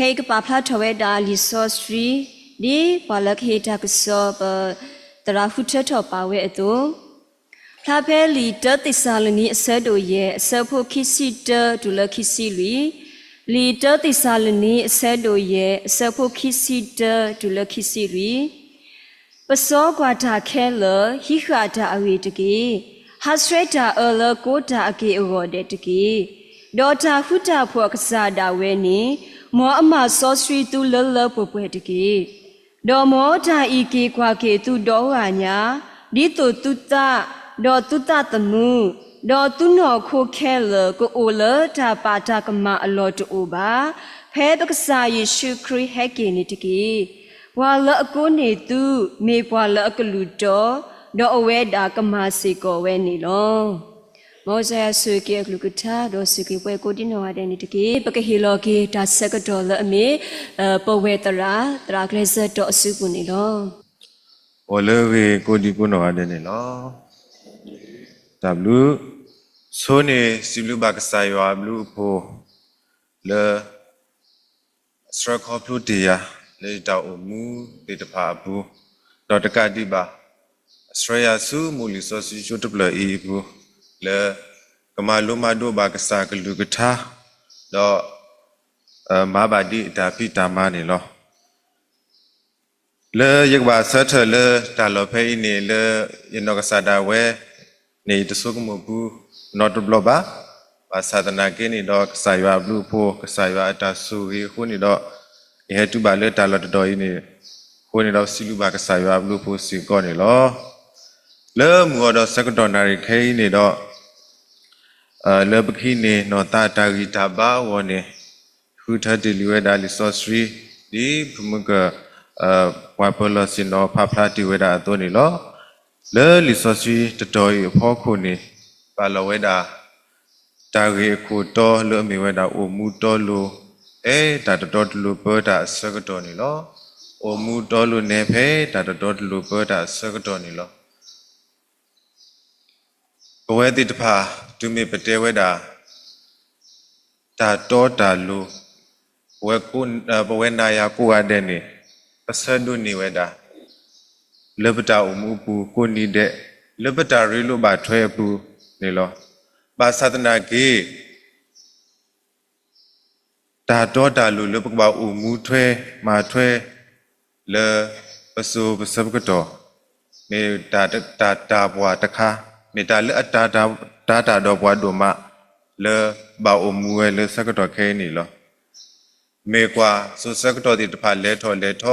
ခဲအံၤကပာ်ဖျါထီၣ်ဝဲဒၣ်လံာ်စီဆှံ ဒ်ပှၤလၢကဟ့ၣ်တၢ်ကစီၣ် ပသရၣ်ဃုထၢထီၣ်ပာ်ဝဲအသိး, ဖျါဖဲလံာ်တၢသ့းစၤလနံ အဆၢဒိၣ်ယဲၢ် အဆၢဖိခံဆံတၢတုၤလၢခံဆံလွံၢ်, လံာ်တၢသ့းစၤလနံ အဆၢဒိၣ်ယဲၢ် အဆၢဖိခံဆံတၢတုၤလၢခံဆံလွံၢ်. ပစီကွၢ်တၢ်ခဲလၢာ်, ဟံးဃာ်တၢ်အဂ့ၢ်တက့ၢ်. ဟးဆှဲးတၢ်အၢလၢကိတၢ်အက့ၢ်အဂီၤဒဲးတက့ၢ်. ဒီးတၢ်ဃူတၢ်ဖိးအကစၢ်ဒၣ်ဝဲန့ၣ်, မ်အမၤစီဆှံသုလၢလၢပှဲၤပှဲၤတက့ၢ်. ဒီးမ်တၢ်အံၤက့ၤကွၢ်က့ၤသုဒီဂၤညါ, ဒ်သိးသုသး, ဒီးသုသးသမူ, ဒီးသုနီၢ်ခိခဲလၢာ်ကအိၣ်လၢတၢ်ပာ်တၢ်ကမၣ်အလီၢ်တအိၣ်ဘၣ်, ဖဲပကစၢ်ယ့ၣ်ၡူးခရံာ်ဟဲက့ၤန့ၣ်တက့ၢ်. ပှၤလၢအကိးန့ၢ်သု မ့ၢ်ပှၤလၢအကလုၢ်တီ, ဒီးအဝဲဒၣ်ကမၤစ့ၢ်ကီးဝဲန့ၣ်လီၤ. မ်ကစၢ်ယွၤဆိၣ်ဂ့ၤက့ၤအကလုၢ်ကထါ ဒီးဆိၣ်ဂ့ၤပှၤကိးဒံနီၢ်ဂၤဒဲးန့ၣ်တက့ၢ်. ပကဟ့ၣ်လီၤက့ၤတၢ်ဆၢကတီၢ်လၢအမ့ၢ် ပဝဲၢ်သရၣ် သရၣ်ကျဲစၢၤတီၢ်အစုပူၤန့ၣ်လီၤ. အိၣ်လၢအဂ့ၤကိးဒံကိးနီၢ်ဂၤဒဲးန့ၣ်လီၤ. တၢ်ဘျုး, ဆိန့ၣ်စံးဘျုးဘၣ်ကစၢ်ယွၤအဘျုးအဖှိၣ် လၢ အဆှၢခီဖျိတ့ၢ်ယၤ လၢယတၢ်အိၣ်မူသ့ၣ်တဖၣ်အပူၤ, ဒီးတကးဒံးဘၣ် အဆှၢယၤဆူမိၢ်လံာ်စီဆှံကၠိတဖျၢၣ်အံၤအပူၤ, လၢကမၤလိမၤဒိးဘၣ်ကစၢ်ကလုၢ်ကထါ, ဒီး မၤဘၣ်ဒ်အတၢ်ဖံးတၢ်မၤန့ၣ်လီၤ. လၢယကဘၣ်ဆၢထၢၣ်လၢတၢ်လီၢ်ဖဲအံၤန့ၣ် လၢယနီၢ်ကစၢ်ဒၣ်ဝဲန့ၣ် ယတဆိကမိၣ်ဘၣ် နီတဘျီဘၣ်. ဘၣ်ဆၣ်သနာ်က့န့ၣ်ဒီး ကစၢ်ယွၤအဘျုးအဖှိၣ် ကစၢ်ယွၤအတၢ်ဆိၣ်ဂ့ၤအဃိန့ၣ်ဒီး ယဟဲတုၤဘၣ်လၢတၢ်လီၢ်တတီၤအံၤန့ၣ် အဃိန့ၣ်ဒီး ပစံးဘျုးဘၣ်ကစၢ်ယွၤအဘျုးအဖှိၣ်စ့ၢ်ကီးန့ၣ်လီၤ. လၢမုၢ်ဂီၤဒီးဆၢကတီၢ်နၣ်ရံၣ်ခဲအံၤန့ၣ်ဒီး လၢပကဟံးန့ၢ်နီၢ်သးတၢ်ဂံၢ်တၢ်ဘါအဂီၢ်န့ၣ် ဃုထၢတ့ၢ်လံဝဲဒၣ်လံာ်စီဆှံ ဒ်ပမုၢ်က ပှၤပၢၤလီၢ်ဆ့ၣ်နီၤဖးဖျါတ့ၢ်ဝဲဒၣ်အသိးန့ၣ်လီၤ. လၢလံာ်စီဆှံတတီၤအံၤအဖီခိၣ်န့ၣ် ပာ်လီၤဝဲဒၣ် တၢ်ဂ့ၢ်အခိၣ်တီလၢအမ့ၢ်ဝဲဒၣ် အိၣ်မူတီလိၤ ဖဲတၢ်တတီတလိၤပၢတၢ်အဆၢကတီၢ်န့ၣ်လီၤ. အိၣ်မူတီလိၤန့ၣ် ဖဲတၢ်တတီတလိၤပၢတၢ်အဆၢကတီၢ်န့ၣ်လီၤ. ပဝဲသ့ၣ်တဖၣ် တုၤမ့ၢ်ပတဲဝဲဒၣ် တၢ်တီတၢ်လိၤ ပဝဲကိး ပဝဲနၤယၤကိးဂၤဒဲးန့ၣ် ပဆၢဒိးန့ၢ်ဝဲဒၣ် လၢပတၢ်အိၣ်မူအပူၤကိးနံၤဒဲး လၢပတၢ်ရ့လိာ်ဘၣ်ထွဲအပူၤန့ၣ်လီၤ. ဘၣ်ဆၣ်သနာ်က့ တၢ်တီတၢ်လိၤလၢပကဘၣ်အိၣ်မူထွဲ မၤထွဲ လၢပစိၤပဆၢကတီၢ် မ့ၢ်တၢ် တၢ် တၢ်ပှၢ်တခါ မ့ၢ်တၢ်လၢအတၢ် တၢ် တၢ်တၢ်ဒီးပှၤဒိၣ်မး လၢဘၣ်အိၣ်မူဝဲလၢဆၢကတီၢ်ခဲအံၤန့ၣ်လီၤ. မ့ၢ်ကွၢ်စိၤဆၢကတီၢ်သ့ၣ်တဖၣ်လဲၤထီၣ်လဲၤထီ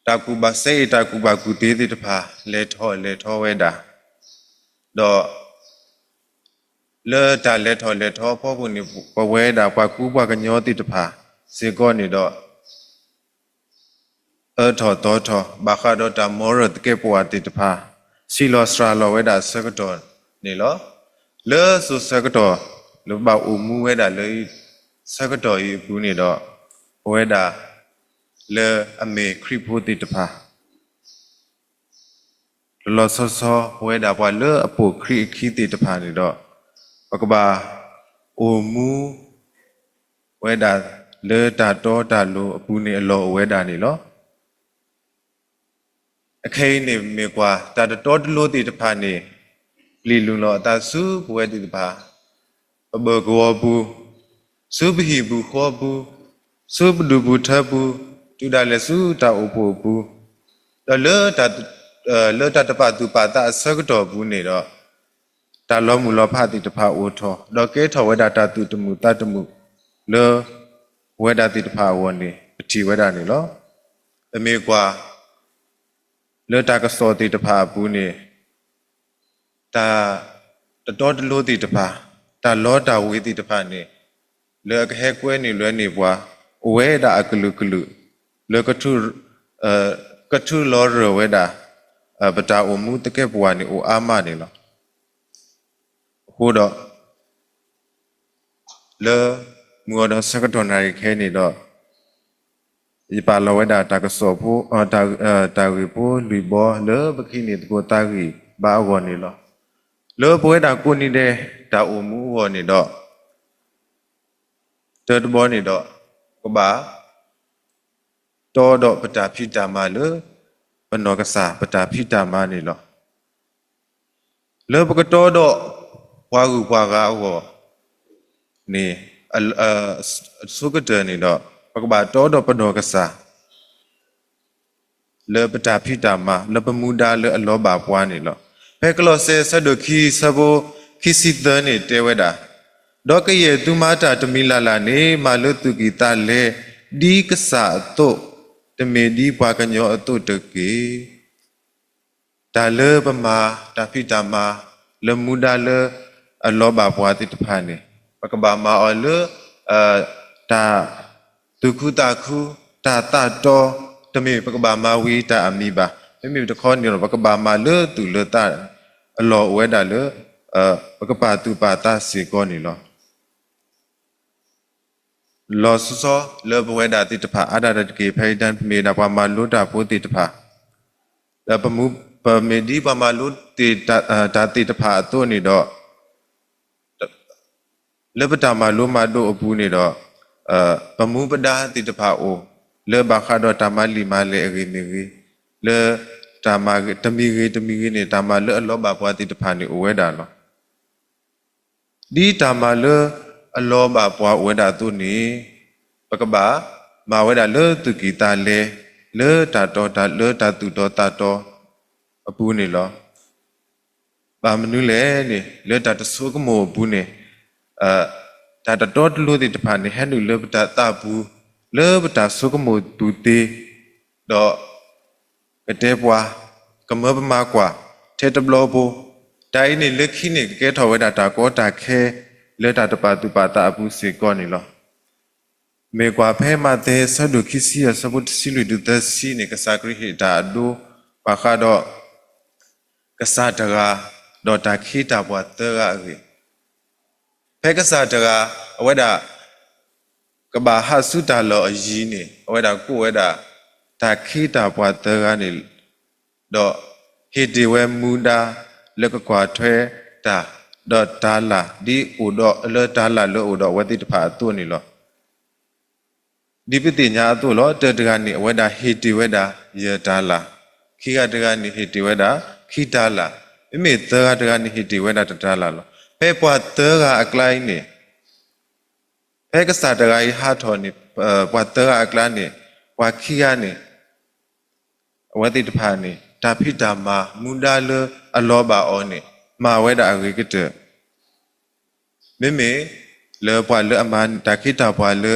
တၢ်ကူၣ်ဘၣ်စဲအံၤ တၢ်ကူၣ်ဘၣ်ကူၣ်သ့သ့ၣ်တဖၣ် လဲၤထီၣ်လဲၤထီဝဲဒၣ်, ဒီး လၢတၢ်လဲၤထီၣ်လဲၤထီအဖီခိၣ်န့ၣ် ပဝဲဒၣ်ပှၤကူပှၤကညီသ့ၣ်တဖၣ်စ့ၢ်ကီးန့ၣ်ဒီး အၢထီၣ်သီထီၣ် ဘၣ်ဃးဒီးတၢ်မီရၢၢ်သကဲးပဝးသ့ၣ်တဖၣ် ဆံးလီၤစှၤလီၤဝဲဒၣ်အဆၢကတီၢ်န့ၣ်လီၤ. လၢစိၤဆၢကတီၢ် လၢပဘၣ်အိၣ်မူဝဲဒၣ်လၢ ဆၢကတီၢ်အံၤအပူၤန့ၣ်ဒီး ပဝဲဒၣ် လၢအမ့ၢ်ခရံာ်ဖိသ့ၣ်တဖၣ် လီၤလီၤဆီဆီ ပဝဲဒၣ်ပှၤလၢအပိာ်ခရံာ်အခံသ့ၣ်တဖၣ်န့ၣ်ဒီး ပကဘၣ်အိၣ်မူဝဲဒၣ်လၢတၢ်တီတၢ်လိၤအပူၤန့ၣ်အလီၢ်အိၣ်ဝဲဒၣ်န့ၣ်လီၤ. အခဲအံၤန့ၣ်မ့ၢ်ကွၢ် တၢ်တတီတလိၤသ့ၣ်တဖၣ်န့ၣ် ပျံၤလုၢ်လီၤအသးဆူပဝဲသ့ၣ်တဖၣ် ပဘၢၣ်ကဝီၤပူၤ, ဆူပဟံၣ်ပူၤဃီပူၤ, ဆူပဒူၣ်ပူၤထၢပူၤ, တုၤဒၣ်လဲာ်ဆူတၢ်အိၣ်ဖှိၣ်အပူၤ, ဒီးလၢ လၢတၢ်တပာ်သူၣ်ပာ်သးအဆၢကတီၢ်အပူၤန့ၣ်ဒီး တၢ်လီၤမုၢ်လီၤဖးသ့ၣ်တဖၣ်အိၣ်ထီၣ် ဒီးကဲထီၣ်ဝဲဒၣ်တၢ်သူၣ်တမုာ်သးတမုာ်လၢ ပဝဲဒၣ်သ့ၣ်တဖၣ်အဂီၢ်န့ၣ် ပထံၣ်ဝဲဒၣ်န့ၣ်လီၤ. ပမ့ၢ်ကွၢ် လၢတၢ်ကစီၣ်သ့ၣ်တဖၣ်အပူၤန့ၣ် တၢ်တတီတလိၤသ့ၣ်တဖၣ်, တၢ်လီတၢ်ဝ့ၤသ့ၣ်တဖၣ်န့ၣ် လၢအကဟဲကွဲန့ၢ်လွဲန့ၢ်ပှၤ အိၣ်ဝဲဒၣ်အကလုာ်ကလုာ် လၢ ကထုးလီၤရၢၢ်ဝဲဒၣ် ပတၢ်အိၣ်မူသကဲးပဝးန့ၣ်အိၣ်အါမးန့ၣ်လီၤ. အဃိဒီး လၢမုၢ်ဂီၤဒီးဆၢကတီၢ်နၣ်ရံၣ်ခဲအံၤန့ၣ်ဒီး ယပာ်လီၤဝဲဒၣ်တၢ်ကစီၣ်ဖိ တၢ်ဂ့ၢ်ဖိလွံၢ်ဘီလၢပကဟံးန့ၢ်သကိးသးဂံၢ်ဘါအဂီၢ်န့ၣ်လီၤ. လၢပဝဲဒၣ်ကိးနံၤဒဲးတၢ်အိၣ်မူအဂီၢ်န့ၣ်ဒီး တၢတဘီန့ၣ်ဒီး ကဘၣ်တီဒီးပတၢ်ဖံးတၢ်မၤလၢ ပနီၢ်ကစၢ်ပတၢ်ဖံးတၢ်မၤန့ၣ်လီၤ. လၢပကတီဒီးပှၤဂုၤပှၤဂၤအဂီၢ်န့ၣ် အဆိကတၢၢ်န့ၣ်ဒီး ပကဘၣ်တီဒီးပနီၢ်ကစၢ် လၢပတၢ်ဖံးတၢ်မၤ လၢပမူဒါလၢအလီၤဘၣ်ပှၤန့ၣ်လီၤ. ဖဲကလီးစဲ ဆၢဒိၣ်ခံ ဆၢဖိခံဆံသၢန့ၣ်တဲဝဲဒၣ်, ဒီးကယဲၢ်သုမၤတၢ်တမံၤလၢ်လၢ်န့ၣ် မၤလၢသူၣ်ကံၢ်သးလဲ ဒ်ကစၢ်အသိး, တမ့ၢ်ဒ်ပှၤကညီအသိးတက့ၢ်. တၢ်လၢပမၤတၢ်ဖံးတၢ်မၤ လၢမူဒါလၢအလီၤဘၣ်ပှၤသ့ၣ်တဖၣ်န့ၣ် ပကဘၣ်မၤအီၤလၢ တၢ်သူၣ်ခုသးခု, တၢ်သးတီ, တမ့ၢ်ပကဘၣ်မၤဝံၤတၢ်အမံၤဘၣ်. မ့မ့ၢ်တခီန့ၣ်ဒီး ပကဘၣ်မၤလၢသူၣ်လၢသးအလီၢ်အိၣ်ဝဲဒၣ်လၢ ပကပာ်သူၣ်ပာ်သးစ့ၢ်ကီးန့ၣ်လီၤ. လီၤဆီဆီလၢပဝဲဒၣ်သ့ၣ်တဖၣ် အါဒၣ်တက့ၢ် ဖဲအံၤတၢ်မ့ၢ်ဒၣ်ပှၤမၤလိတၢ်ဖိသ့ၣ်တဖၣ် ဒီးပမူ ပမ့ၢ်ဒ်ပှၤမၤလိတၢ်သ့ၣ်တဖၣ်အသိးန့ၣ်ဒီး လၢပတၢ်မၤလိမၤဒိးအပူၤန့ၣ်ဒီး ပမူပဒါသ့ၣ်တဖၣ်အိၣ် လၢဘၣ်ဃးဒီးတၢ်မၤလံာ်မၤလဲၢ်အဂ့ၢ်မ့ၢ်ဂ့ၤ, လၢတၢ်မၤတမံၤဂ့ၤတမံၤဂ့ၤန့ၣ် တၢ်မၤလၢအလီၤဘၣ်ပှၤသ့ၣ်တဖၣ်န့ၣ်အိၣ်ဝဲဒၣ်လီၤ. ဒ်တၢ်မၤလၢအလီၤဘၣ်ပှၤအိၣ်ဝဲဒၣ်အသိးန့ၣ် ပကဘၣ်မၤဝဲဒၣ်လၢသူၣ်ကံၢ်သးလဲ, လၢတၢ်တီတၢ် လၢတၢ်သူၣ်တီသးတီအပူၤန့ၣ်လီၤ. ဘၣ်မနုၤလဲၣ်န့ၣ် လၢတၢ်တဆိကမိၣ်အပူၤန့ၣ် တၢ်တတီတလိၤသ့ၣ်တဖၣ်န့ၣ် ဟဲနုာ်လၢပတၢ်သးပူၤ လၢပတၢ်ဆိကမိၣ်ပူၤသ့, ဒီး ကတဲပှၤ, ကမၢပမၤကွၢ် ထဲတဘျီဖိ, တၢ်အံၤန့ၣ်လၢခံန့ၣ် ကကဲထီၣ်ဝဲဒၣ်တၢ်ကီတၢ်ခဲ လၢတၢ်တပာ်သူၣ်ပာ်သးအပူၤစ့ၢ်ကီးန့ၣ်လီၤ. မ့ၢ်ကွၢ်ဖဲမးသဲ ဆၢဒိၣ်ခံဆံယဲၢ် ဆၢဖိတဆံလွံၢ်တုၤသၢဆံန့ၣ် ကစၢ်ခရံာ်ဟ့ၣ်တၢ်အဒိ ဘၣ်ဃးဒီး ကစၢ်တဂၤ ဒီးတၢ်ခ့တၢ်ပှၤသၢဂၤအဂ့ၢ်, ဖဲကစၢ်တဂၤ အဝဲဒၣ် ကဘၣ်ဟးဆူတၢ်လီၢ်အယံၤန့ၣ် အဝဲဒၣ်ကိးဝဲဒၣ် တၢ်ခ့တၢ်ပှၤသၢဂၤန့ၣ် ဒီးဟ့ၣ်တ့ၢ်ဝဲမူဒါ လၢကကွၢ်ထွဲတၢ် ဒီးတၤလၣ် ဒ်အိၣ်ဒီးလၢတၤလၣ်လၢအိၣ်ဒီးအဝဲသ့ၣ်တဖၣ်အသိးန့ၣ်လီၤ. ဒ်ပသ့ၣ်ညါအသိးလီၤ. တၢတဂၤန့ၣ် အဝဲဒၣ်ဟ့ၣ်တ့ၢ်ဝဲဒၣ်ယဲၢ်တၤလၣ်, ခံဂၤတဂၤန့ၣ်ဟ့ၣ်တ့ၢ်ဝဲဒၣ်ခံတၤလၣ်, မ့မ့ၢ်သၢဂၤတဂၤန့ၣ်ဟ့ၣ်တ့ၢ်ဝဲဒၣ်တတၤလၣ်လီၤ. ဖဲပှၤသၢဂၤအကျါအံၤန့ၣ် ဖဲကစၢ်တဂၤအံၤဟးထီၣ်န့ၣ် ပှၤသၢဂၤအကျါန့ၣ် ပှၤခံဂၤန့ၣ် အဝဲသ့ၣ်တဖၣ်န့ၣ် တၢ်ဖံးတၢ်မၤ မူဒါလၢအလီၤဘၣ်အီၤန့ၣ် မၤဝဲဒၣ်အဂ့ၤကတၢၢ်, မ့မ့ၢ်လၢပှၤလၢအမၤတၢ်ခ့တၢ်ပှၤလၢ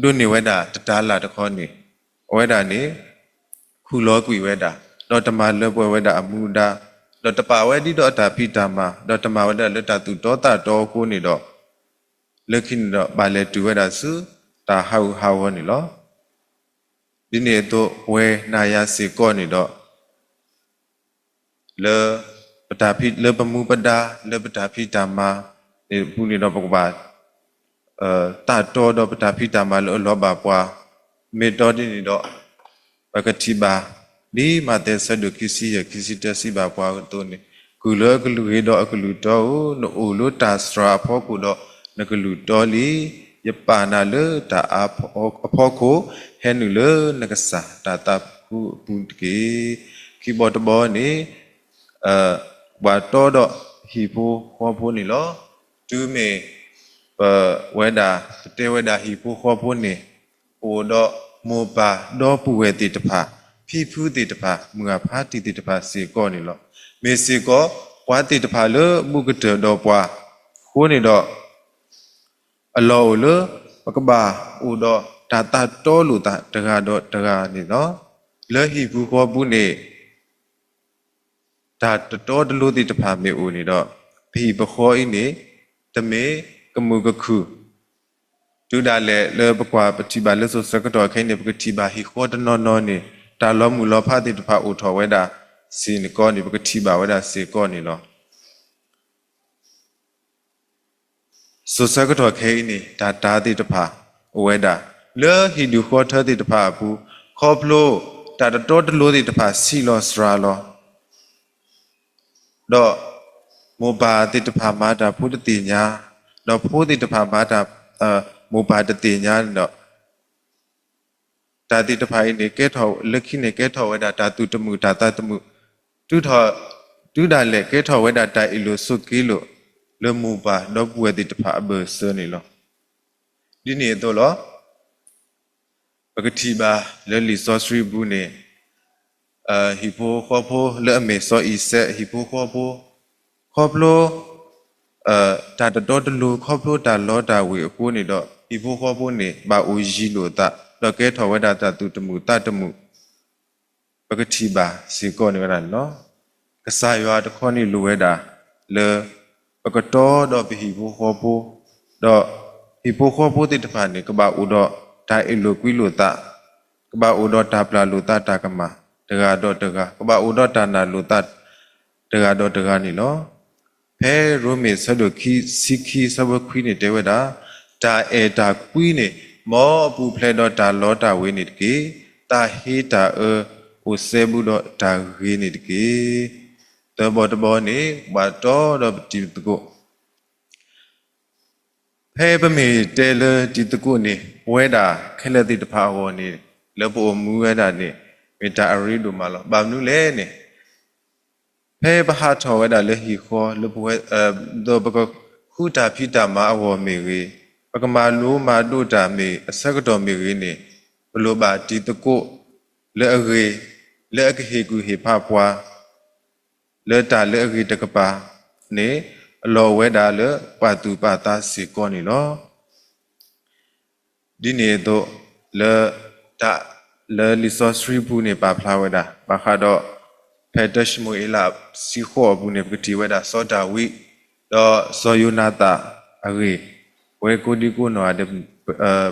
ဒိးန့ၢ်ဝဲဒၣ်တတၤလၣ်တခီန့ၣ် အဝဲဒၣ်န့ၣ် ခူၣ်လီၤကွံာ်ဝဲဒၣ်, ဒီးတမၤလၢပှဲၤဝဲဒၣ်အမူဒါ, ဒီးတပာ်ဝဲဒ်ဒီးအတၢ်ဖံးတၢ်မၤ, ဒီးတမၤဝဲဒၣ်လၢတၢ်သူၣ်တီသးတီအဃိန့ၣ်ဒီး လၢခံန့ၣ်ဒီး ဘၣ်လဲၤတုၤဝဲဒၣ်ဆူတၢ်ဟးဂူာ်ဟးဂီၤန့ၣ်လီၤ. ဒ်န့ၣ်အသိး ပဝဲနၤယၤစ့ၢ်ကီးန့ၣ်ဒီး လၢပတၢ်ဖံး လၢပမူပဒါ လၢပတၢ်ဖံးတၢ်မၤန့ၣ်အပူၤန့ၣ်ဒီး ပကဘၣ် သးတီဒီးပတၢ်ဖံးတၢ်မၤလၢအလီၤဘၣ်ပှၤ, မ့ၢ်တီဒ်န့ၣ်ဒီး ပကထံၣ်ဘၣ် ဒ်မးသဲဆၢဒိၣ်ခံဆံယဲၢ် ခံဆံတၢ စံးဘၣ်ပှၤအသိးန့ၣ်, ကုၢ်လၢကလုာ်ဂ့ၤဒီးအကလုၢ်တီဧၢ, နအိၣ်လၢတၢ်စှၤအဖီခိၣ်ဒီး နကလုၢ်တီလံ. ယပာ်နၤလၢတၢ်အါအဖီခိၣ်, ဟဲနုာ်လၢနကစၢ်တၢ်သးခုအပူၤတက့ၢ်. ခံဘီတဘီန့ၣ် ပှၤတီဒီးဟံၣ်ဖိဃီဖိန့ၣ်လီၤ. တုၤမ့ၢ်ပဝဲဒၣ် ပတဲဝဲဒၣ်ဟံၣ်ဖိဃီဖိန့ၣ် ပအိၣ်ဒီးမိၢ်ပၢ်ဒီပုၢ်ဝဲၢ်သ့ၣ်တဖၣ်, ဖံဖုသ့ၣ်တဖၣ်, မုၢ်ဂၢ်ဖါတံၢ်သ့ၣ်တဖၣ်စ့ၢ်ကီးန့ၣ်လီၤ. မ့ၢ်စ့ၢ်ကီး ပှၤသ့ၣ်တဖၣ်လၢဘူးကတၢၢ်ဒီးပှၤအဃိန့ၣ်ဒီး အလီၢ်အိၣ်လၢ ပကဘၣ်အိၣ်ဒီးတၢ်သးတီလိာ်သးတဂၤဒီးတဂၤန့ၣ်လီၤ. လၢဟံၣ်ပူၤဃီပူၤန့ၣ် တၢ်တတီတလိၤသ့ၣ်တဖၣ်မ့ၢ်အိၣ်န့ၣ်ဒီး ပဟံၣ်ပဃီအံၤန့ၣ် တမ့ၢ်ကမုာ်ကခုၣ် တုၤဒၣ်လဲာ်လၢပကွၢ်ပထံၣ်ဘၣ်လၢစိၤဆၢကတီၢ်ခဲအံၤန့ၣ် ပကထံၣ်ဘၣ်ဟံၣ်ဃီတနီၤနီၤန့ၣ် တၢ်လီၤမုၢ်လီၤဖးသ့ၣ်တဖၣ်အိၣ်ထီၣ်ဝဲဒၣ်စ့ၢ်ကီးန့ၣ် ပကထံၣ်ဘၣ်ဝဲဒၣ်စ့ၢ်ကီးန့ၣ်လီၤ. စိၤဆၢကတီၢ်ခဲအံၤန့ၣ် တၢ်တၤသ့ၣ်တဖၣ်အိၣ်ဝဲဒၣ် လၢဟံၣ်ဒူၣ်ဃီထၢသ့ၣ်တဖၣ်အပူၤ ခီဖျိ တၢ်တတီတလိၤသ့ၣ်တဖၣ်ဆံးလီၤစှၤလီၤ ဒီး မိၢ်ပၢ်သ့ၣ်တဖၣ်မၤတၢ်ဖိတသ့ၣ်ညါ, ဒီးဖိသ့ၣ်တဖၣ်မၤတၢ်, မိၢ်ပၢ်တသ့ၣ်ညါဒီး တၢ်သ့ၣ်တဖၣ်အံၤန့ၣ် ကဲထီၣ်လၢခံန့ၣ် ကဲထီၣ်ဝဲဒၣ်တၢ်သူၣ်တမုာ်တၢ်သးတမုာ်, တုၤထီၣ် တုၤဒၣ်လဲာ် ကဲထီၣ်ဝဲဒၣ်တၢ်အ့ၣ်လိာ်ဆိးက့လိာ် လၢမိၢ်ပၢ်ဒီပုၢ်ဝဲၢ်သ့ၣ်တဖၣ်အဘၢၣ်စၢၤန့ၣ်လီၤ. ဒ်န့ၣ်အသိးလီၤ. ပကထံၣ်ဘၣ်လၢလံာ်စီဆှံပူၤန့ၣ် ဟံၣ်ဖိဃီဖိလၢအမ့ၢ်စီၤအံၤစဲး ဟံၣ်ဖိဃီဖိ ခီဖျိ တၢ်တတီတလိၤ ခီဖျိတၢ်လီတၢ်ဝ့ၤအဃိန့ၣ်ဒီး ဟံၣ်ဖိဃီဖိန့ၣ် ဘၣ်အိၣ်ယံၤလိာ်သး ဒီးကဲထီၣ်ဝဲဒၣ်တၢ်သူၣ်တမုာ်သးတမုာ် ပကထံၣ်ဘၣ်စ့ၢ်ကီးန့ၣ်ဝဲဒၣ်န့ၣ်လီၤ. ကစၢ်ယွၤတခီန့ၣ်လိၣ်ဝဲဒၣ် လၢပကတီဒီးပဟံၣ်ဖိဃီဖိ, ဒီးဟံၣ်ဖိဃီဖိသ့ၣ်တဖၣ်န့ၣ် ကဘၣ်အိၣ်ဒီးတၢ်အ့ၣ်လိာ်ကွံလိာ်သး, ကဘၣ်အိၣ်ဒီးတၢ်ပျၢ်လိာ်သးတၢ်ကမၣ် တဂၤဒီးတဂၤ, ကဘၣ်အိၣ်ဒီးတၢ်နာ်လိာ်သး တဂၤဒီးတဂၤန့ၣ်လီၤ. ဖဲရိမ့ၤဆၢဒိၣ်ခံဆံခံဆၢဖိခွံန့ၣ်တဲဝဲဒၣ်, တၢ်အဲၣ်တၢ်ကွံန့ၣ် မ်အပူၤဖျဲးဒီးတၢ်လီတၢ်ဝ့ၤန့ၣ်တက့ၢ်. တၢ်ဟ့တၢ်အၢ အိၣ်စဲဘူးဒီးတၢ်ဂ့ၤန့ၣ်တက့ၢ်. သၢဘီတဘီန့ၣ် ပှၤတီဒီးပတံၤသကိး ဖဲပမ့ၢ်တဲလၢတံၤသကိးန့ၣ် ပဝဲဒၣ်ခဲလၢာ်သ့ၣ်တဖၣ်အဂီၢ်န့ၣ် လၢပအိၣ်မူဝဲဒၣ်န့ၣ် မ့ၢ်တၢ်အရ့ဒိၣ်မးလီၤ. ဘၣ်မနုၤလဲၣ်န့ၣ် ဖဲပဟးထီၣ်ဝဲဒၣ်လၢဟံၣ်ဃီ လၢပဝဲ ဒီးပကဃုတၢ်ဖံးတၢ်မၤအဂီၢ်မ့ၢ်ဂ့ၤ, ပကမၤလိမၤဒိးတၢ်မ့ၢ်အဆၢကတီၢ်မ့ၢ်ဂ့ၤန့ၣ် ပလိၣ်ဘၣ်တံၤသကိးလၢအဂ့ၤ, လၢအကဟ့ၣ်ကူၣ်ဟ့ၣ်ဖးပှၤ လၢတၢ်လၢအဂ့ၤတကပၤန့ၣ် အလီၢ်အိၣ်ဝဲဒၣ်လၢပာ်သူၣ်ပာ်သးစ့ၢ်ကီးန့ၣ်လီၤ. ဒ်န့ၣ်အသိး လၢတၢ် လၢလံာ်စီဆှံပူၤန့ၣ် ပာ်ဖျါဝဲဒၣ် ဘၣ်ဃးဒီး ဖဲတၢၡမူၤအ့လးစံဃိးအပူၤန့ၣ် ပကထံၣ်ဝဲဒၣ်စီၤဒၤဝံး ဒီးစီၤယိၤနၤသၣ်အဂ့ၢ် ပဝဲကိးဒံကိးနီၢ်ဂၤဒဲး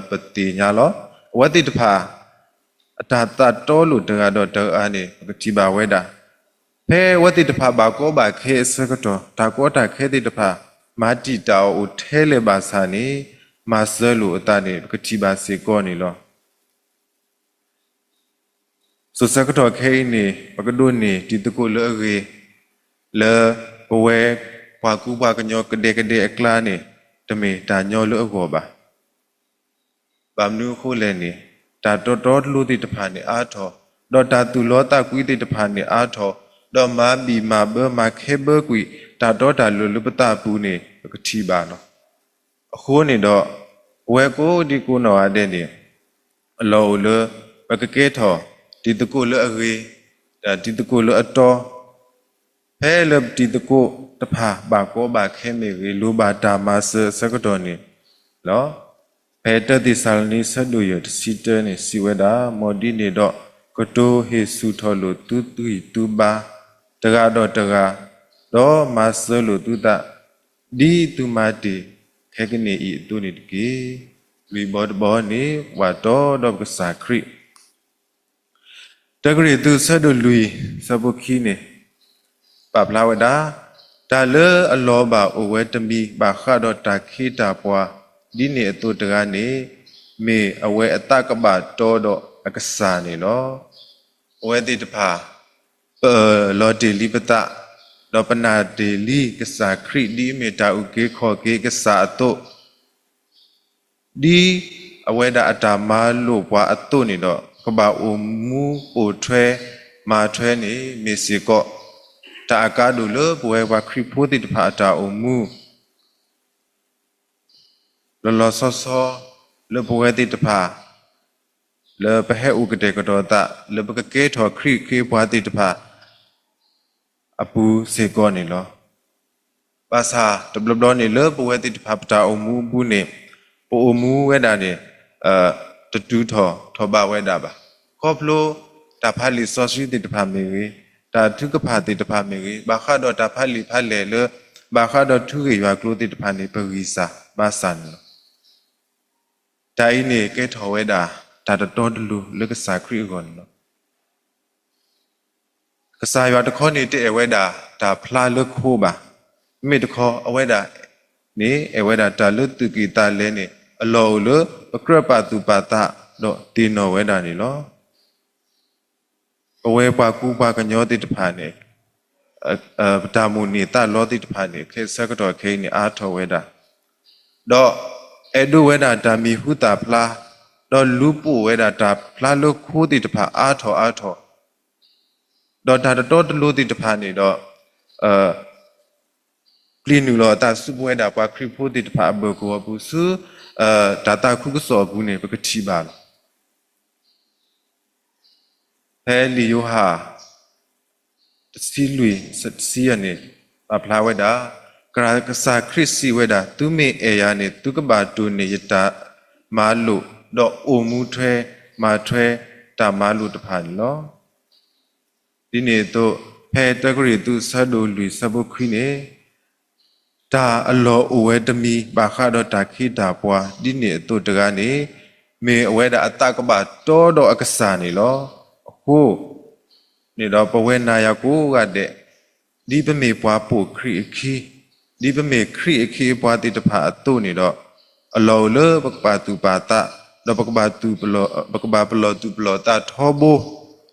ပသ့ၣ်ညါလီၤ. အဝဲသ့ၣ်တဖၣ် အတၢ်သးတီလိာ်တဂၤဒီးတဂၤန့ၣ် ပကထံၣ်ဘၣ်ဝဲဒၣ် ဖဲအဝဲသ့ၣ်တဖၣ်ဘၣ်ကီဘၣ်ခဲအဆၢကတီၢ် တၢ်ကီတၢ်ခဲသ့ၣ်တဖၣ် မၤတံာ်တာ်အီၤအိၣ်ထဲလဲၣ်ဘၣ်ဆၣ်န့ၣ် မၤစၢၤလိာ်အသးန့ၣ် ပကထံၣ်ဘၣ်စ့ၢ်ကီးန့ၣ်လီၤ. စိၤဆၢကတီၢ်ခဲအံၤန့ၣ် ပကဒိးန့ၢ်တံၤသကိးလၢအဂ့ၤ လၢပဝဲပှၤကူပှၤကညီကဒဲကဒဲအကျါန့ၣ် တမ့ၢ်တၢ်ညီလၢအဂီၢ်ဘၣ်. ဘၣ်မနုၤအဃိလဲၣ်န့ၣ် တၢ်တတီတလိၤသ့ၣ်တဖၣ်န့ၣ်အါထီၣ်, ဒီးတၢ်သူၣ်လီသးကွံသ့ၣ်တဖၣ်န့ၣ်အါထီၣ်, ဒီးမၤဘံၣ်မၤဘၢမၤခဲဘၢကွံာ် တၢ်တီတၢ်လိၤလၢပသးပူၤန့ၣ် ပကထံၣ်ဘၣ်လီၤ. အဃိန့ၣ်ဒီး ပဝဲကိးဒံကိးနီၢ်ဂၤဒဲးန့ၣ် အလီၢ်အိၣ်လၢ ပကကဲထီၣ် တံၤသကိးလၢအဂ့ၤ, တံၤသကိးလၢအတီ, ဖဲလၢပတံၤသကိးတဖၣ် ဘၣ်ကီဘၣ်ခဲမ့ၢ်ဂ့ၤ လိၣ်ဘၣ်တၢ်မၤစၢၤအဆၢကတီၢ်န့ၣ်လီၤ. ဖဲတၢသ့းစၤလနံ ဆၢဒိၣ်ယဲၢ် တဆံတၢန့ၣ် စံးဝဲဒၣ်, မ်ဒ်န့ၣ်ဒီး ကတိၤဟ့ၣ်ဆူၣ်ထီၣ်လိာ်သုဂံၢ်သုဘါ တဂၤဒီးတဂၤ, ဒီးမၤစၢၤလိာ်သုသး ဒ်သုမၤတ့ၢ်ခဲကနံၣ်အံၤအသိးန့ၣ်တက့ၢ်. လွံၢ်ဘီတဘီန့ၣ် ပှၤတီဒီးပကစၢ်ခရံာ် တၢကရံၣ်သူး ဆၢဒိၣ်လွံၢ် ဆၢဖိခံန့ၣ် ပာ်ဖျါဝဲဒၣ်, တၢ်လၢအလီၤဘၣ်အိၣ်ဝဲတမံၤ ဘၣ်ဃးဒီးတၢ်ခ့တၢ်ပှၤ ဒ်န့ၣ်အသိးတဂၤန့ၣ် မ့ၢ်အဝဲအသးကဘၣ်တီဒီးအကစၢ်န့ၣ်လီၤ. ပဝဲသ့ၣ်တဖၣ် ပလီၤတ့ၢ်လံပသး, ဒီးပနာ်တ့ၢ်လံကစၢ်ခရံာ် ဒ်အမ့ၢ်တၢ်အုၣ်က့ၤခီၣ်က့ၤကစၢ်အသိး ဒ်အဝဲဒၣ်အတၢ်မၤလိာ်ပှၤအသိးန့ၣ်ဒီး ကဘၣ်အိၣ်မူပိာ်ထွဲမၤထွဲန့ၣ် မ့ၢ်စ့ၢ်ကီး တၢ်အကါဒိၣ်လၢပဝဲပှၤခရံာ်ဖိသ့ၣ်တဖၣ်အတၢ်အိၣ်မူ လီၤလီၤဆီဆီ လၢပဝဲသ့ၣ်တဖၣ် လၢပဟဲအိၣ်ကတဲာ်ကတီၤသး လၢပကကဲထီၣ်ခရံာ်အခ့အပှၤသ့ၣ်တဖၣ် အပူၤစ့ၢ်ကီးန့ၣ်လီၤ. ဘၣ်ဆၣ်တဘျီဘျီန့ၣ် လၢပဝဲသ့ၣ်တဖၣ်ပတၢ်အိၣ်မူအပူၤန့ၣ် ပအိၣ်မူဝဲဒၣ်န့ၣ် တတုၤထီၣ်ထီၣ်ဘးဝဲဒၣ်ဘၣ်. ခီဖျိတၢ်ဖးလံာ်စီဆှံသ့ၣ်တဖၣ်မ့ၢ်ဂ့ၤ, တၢ်ထုကဖၣ်သ့ၣ်တဖၣ်မ့ၢ်ဂ့ၤ, ဘၣ်ဃးဒီးတၢ်ဖးလံာ်ဖးလဲၢ်လၢ ဘၣ်ဃးဒီးထူဂ့ၢ်ယွၤကျိၤသ့ၣ်တဖၣ်န့ၣ် ပဂံၢ်စၢ်ဘါစၢ်န့ၣ်လီၤ. တၢ်အံၤန့ၣ်ကဲထီၣ်ဝဲဒၣ် တၢ်တတီတလိၤလၢကစၢ်ခရံာ်အဂီၢ်န့ၣ်လီၤ. ကစၢ်ယွၤတခီန့ၣ် တအဲၣ်ဝဲဒၣ်တၢ်ဖျါလၢခိဘၣ်. မ့မ့ၢ်တခီ အဝဲဒၣ်န့ၣ် အဲၣ်ဝဲဒၣ်တၢ်လၢသူၣ်ကံၢ်သးလဲန့ၣ် အလီၢ်အိၣ်လၢပကြၢးပာ်သူၣ်ပာ်သးဒီးသ့ၣ်နီၣ်ဝဲဒၣ်န့ၣ်လီၤ. ပဝဲပှၤကူပှၤကညီသ့ၣ်တဖၣ်န့ၣ် ပတၢ်မိၣ်န့ၢ်သးလီသ့ၣ်တဖၣ်န့ၣ် ခဲအံၤဆၢကတီၢ်ခဲအံၤန့ၣ် အါထီၣ်ဝဲဒၣ်, ဒီး အဲၣ်ဒိးဝဲဒၣ်တၢ်မံၤဟူသၣ်ဖျါ, ဒီးလူၤပိာ်ဝဲဒၣ်တၢ်ဖျါလၢခိသ့ၣ်တဖၣ်အါထီၣ်အါထီၣ်, ဒီးတၢ်တတီတလိၤသ့ၣ်တဖၣ်န့ၣ်ဒီး ပျံၤနုာ်လီၤအသးဆူပဝဲဒၣ်ပှၤခရံာ်ဖိသ့ၣ်တဖၣ်အဘၢၣ်ကဝီၤပူၤဆူ တၢ်သးခုကစီၣ်အပူၤန့ၣ် ပကထံၣ်ဘၣ်လီၤ. ဖဲလံာ်ယိၤဟၣ် တဆံလွံၢ် တဆံယဲၢ်န့ၣ် ပာ်ဖျါဝဲဒၣ်, ကစၢ်ခရံာ်စံးဝဲဒၣ်, သုမ့ၢ်အဲၣ်ယၤန့ၣ် သုကဘၣ်တိၢ်န့ၢ်ယတၢ်မၤလိာ်, ဒီးအိၣ်မူထွဲမၤထွဲတၢ်မၤလိာ်တဖၣ်န့ၣ်လီၤ. ဒ်န့ၣ်အသိး ဖဲတၢကရံၣ်သူးဆၢဒိၣ်လွံၢ်ဆၢဖိခွံန့ၣ်, တၢ်အလီၢ်အိၣ်ဝဲတမံၤ ဘၣ်ဃးဒီးတၢ်ခ့တၢ်ပှၤ ဒ်န့ၣ်အသိးတဂၤန့ၣ်, မ့ၢ်အဝဲဒၣ်အသးကဘၣ်တီဒီးအကစၢ်န့ၣ်လီၤ. အဃိန့ၣ်ဒီး ပဝဲနၤယၤကိးဂၤဒဲး ဒ်ပမ့ၢ်ပှၤပိာ်ခရံာ်အခံ, ဒ်ပမ့ၢ်ခရံာ်အခ့အပှၤသ့ၣ်တဖၣ်အသိးန့ၣ်ဒီး, အလီၢ်အိၣ်လၢပကပာ်သူၣ်ပာ်သး, ဒီးပကဘၣ်ပလီၢ်သူၣ်ပလီၢ်သးထီဘိ,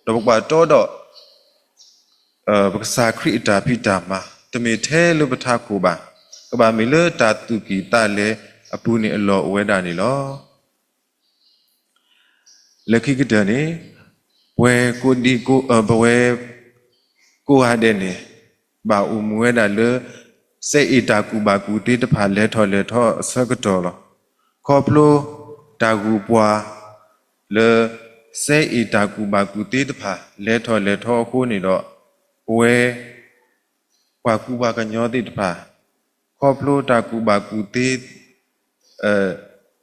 ဒီးပကဘၣ်တီဒီး ပကစၢ်ခရံာ်အတၢ်ဖံးတၢ်မၤ, တမ့ၢ်ထဲလၢပထးခိၣ်ဘၣ်, ကဘၣ်မ့ၢ်လၢတၢ်သူၣ်ကံၢ်သးလဲအပူၤန့ၣ်အလီၢ်အိၣ်ဝဲဒၣ်န့ၣ်လီၤ. လၢခံကတၢၢ်န့ၣ်, ပဝဲကိးဒံကိး, ပဝဲကိးဂၤဒဲးန့ၣ်, ဘၣ်အိၣ်မူဝဲဒၣ်လၢ စဲအ့ၣ်တၢ်ကူၣ်ဘၣ်ကူၣ်သ့တဖၣ်လဲၤထီၣ်လဲၤထီအဆၢကတီၢ်လီၤ. ခီဖျိတၢ်ဂုၤပှၤလၢ စဲအ့ၣ်တၢ်ကူၣ်ဘၣ်ကူၣ်သ့တဖၣ်လဲၤထီၣ်လဲၤထီအဃိန့ၣ်ဒီး, ပဝဲ ပှၤကူပှၤကညီသ့ၣ်တဖၣ်, ခီဖျိတၢ်ကူၣ်ဘၣ်ကူၣ်သ့,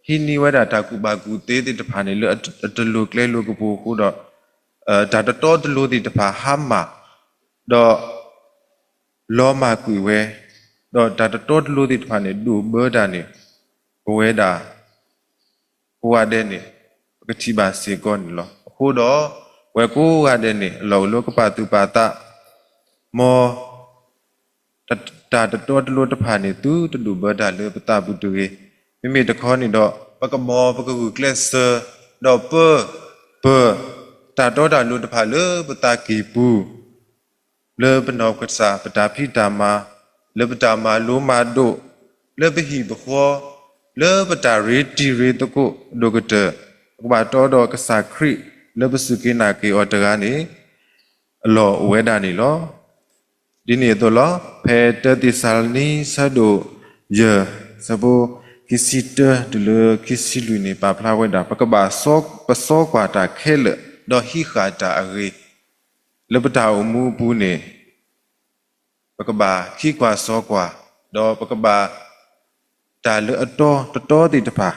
ဟံးန့ၢ်ဝဲဒၣ်တၢ်ကူၣ်ဘၣ်ကူၣ်သ့သ့ၣ်တဖၣ်န့ၣ် လၢအတလိၤကျဲလိၤကပူၤအဃိဒီး, တၢ်တတီတလိၤသ့ၣ်တဖၣ်ဟါမၢ်, ဒီး လီၤမၢ်ကွံာ်ဝဲ, ဒီးတၢ်တတီတလိၤသ့ၣ်တဖၣ်န့ၣ် ဒိၣ်ဘၢတၢ်န့ၣ်, ပဝဲဒၣ် ကိးဂၤဒဲးန့ၣ် ပကထံၣ်ဘၣ်စ့ၢ်ကီးန့ၣ်လီၤ. အဃိဒီး ပဝဲကိးဂၤဒဲးန့ၣ် အလီၢ်အိၣ်လၢကပာ်သူၣ်ပာ်သး, မ် တၢ်တတီတလိၤတဖၣ်န့ၣ် သုတဒိၣ်ဘၢတၢ်လၢပသးပူၤတဂ့ၤ. မ့မ့ၢ်တခီန့ၣ်ဒီး ပကမ်ပကဂုာ်ကျဲးစၢး, ဒီးပၢ, ပၢ, တၢ်တီတၢ်လိၤတဖၣ်လၢပသးကံၢ်ပူၤ လၢပနီၢ်ကစၢ် ပတၢ်ဖံးတၢ်မၤ, လၢပတၢ်မၤလိမၤဒိး, လၢပဟံၣ်ပဃီ, လၢပတၢ်ရ့တံၤရ့သကိးအဒိၣ်ကတၢၢ်, ပကဘၣ်တီဒီးကစၢ်ခရံာ် လၢပစူၢ်က့ၤနာ်က့ၤအီၤတဂၤန့ၣ် အလီၢ်အိၣ်ဝဲဒၣ်န့ၣ်လီၤ. ဒ်န့ၣ်အသိးလီၤ. ဖဲတၢသ့းစၤလနံ ဆၢဒိၣ်ယဲၢ် ဆၢဖိခံဆံတၢတုၤလၢခံဆံလွံၢ်န့ၣ် ပာ်ဖျါဝဲဒၣ် ပကဘၣ်ပစီကွၢ်တၢ်ခဲလၢာ် ဒီးဟံးဃာ်တၢ်အဂ့ၤ လၢပတၢ်အိၣ်မူအပူၤန့ၣ် ပကဘၣ်ခံကွၢ်စီကွၢ်, ဒီးပကဘၣ် တၢ်လၢအတီတတီသ့ၣ်တဖၣ်,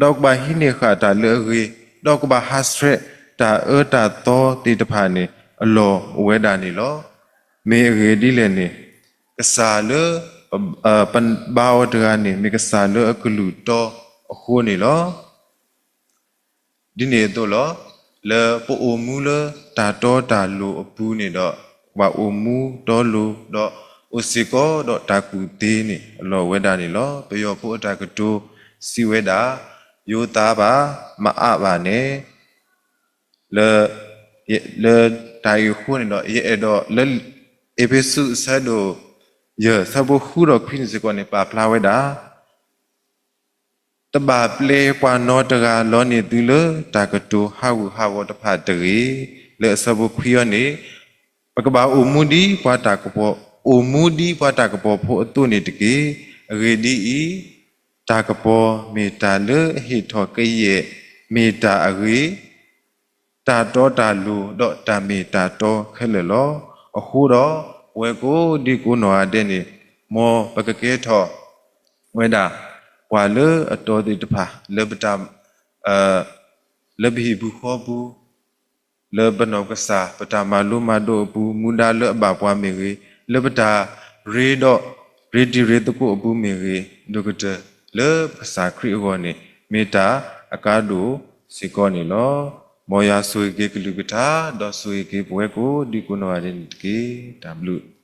ဒီးကဘၣ်ဟံးန့ၢ်ဃာ်တၢ်လၢအဂ့ၤ, ဒီးကဘၣ်ဟးဆှဲးတၢ်အၢတၢ်သီသ့ၣ်တဖၣ်န့ၣ် အလီၢ်အိၣ်ဝဲဒၣ်န့ၣ်လီၤ. မ့ၢ်အဂ့ၢ်ဒ်လဲၣ်န့ၣ်, ကစၢ်လၢ ပဘါအီၤတဂၤန့ၣ် မ့ၢ်ကစၢ်လၢအကလုၢ်တီအဃိန့ၣ်လီၤ. ဒ်န့ၣ်အသိးလီၤ. လၢပအိၣ်မူလၢတၢ်တီတၢ်လိၤအပူၤန့ၣ်ဒီး ပဘၣ်အိၣ်မူတီလိၤ ဒီးအိၣ်စ့ၢ်ကီးဒီးတၢ်ကူၣ်သ့န့ၣ် အလီၢ်ဝဲဒၣ်န့ၣ်လီၤ. ပယီၤဖိအတၢ်ကတိၤစံးဝဲဒၣ်, ယိၤသးဘၣ်, မအးဘၣ်န့ၣ် လၢ လၢတၢ်အံၤအဃိန့ၣ်ဒီး ယအဲၣ်ဒိးလၢ အ့းဖ့းစူးအဆၢဒိၣ်ယဲၢ် ဆၢဖိဃုဒီးခွံန့ၣ်စ့ၢ်ကီးန့ၣ် ပာ်ဖျါဝဲဒၣ် တဘၣ်ပျဲပှၤနီတဂၤလီန့ၢ်သုလၢတၢ်ကတိၤဟးဂူာ်ဟးဂီၤတဖၣ်တဂ့ၤ. လၢအဆၢဖိခွံအံၤန့ၣ်, ပကဘၣ်အိၣ်မူဒ်ပှၤတၢ်ကပီၤ, အိၣ်မူဒ်ပှၤတၢ်ကပီၤဖိအသိးန့ၣ်တက့ၢ်. အဂ့ၢ်ဒ်အံၤ, တၢ်ကပီၤမ့ၢ်တၢ်လၢအဟ့ၣ်ထီၣ်ကယဲၢ်, မ့ၢ်တၢ်အဂ့ၤ, တၢ်တီတၢ်လိၤ ဒီးတၢ်မ့ၢ်တၢ်တီခဲလၢာ်လီၤ. အဃိဒီး ပဝဲကိးဒံကိးနီၢ်ဂၤဒဲးန့ၣ်, မ်ပကကဲထီၣ်ဝဲဒၣ် ပှၤလၢအတီသ့ၣ်တဖၣ် လၢပတၢ် လၢပဟံၣ်ပူၤဃီပူၤ, လၢပနီၢ်ကစၢ် ပတၢ်မၤလိမၤဒိးအပူၤ, မူဒါလၢအဘၣ်ပှၤမ့ၢ်ဂ့ၤ, လၢပတၢ်ရ့ဒီး ရ့တံၤရ့သကိးအပူၤမ့ၢ်ဂ့ၤ, ဒိၣ်ကတၢၢ် လၢပကစၢ်ခရံာ်အဂီၢ်န့ၣ် မ့ၢ်တၢ်အကါဒိၣ်စ့ၢ်ကီးန့ၣ်လီၤ. မ်ယွၤဆိၣ်ဂ့ၤက့ၤကလုၢ်ကထါ, ဒီးဆိၣ်ဂ့ၤက့ၤပဝဲကိးဒံကိးနီၢ်ဂၤဒဲးန့ၣ်တက့ၢ်. တၢ်ဘျုး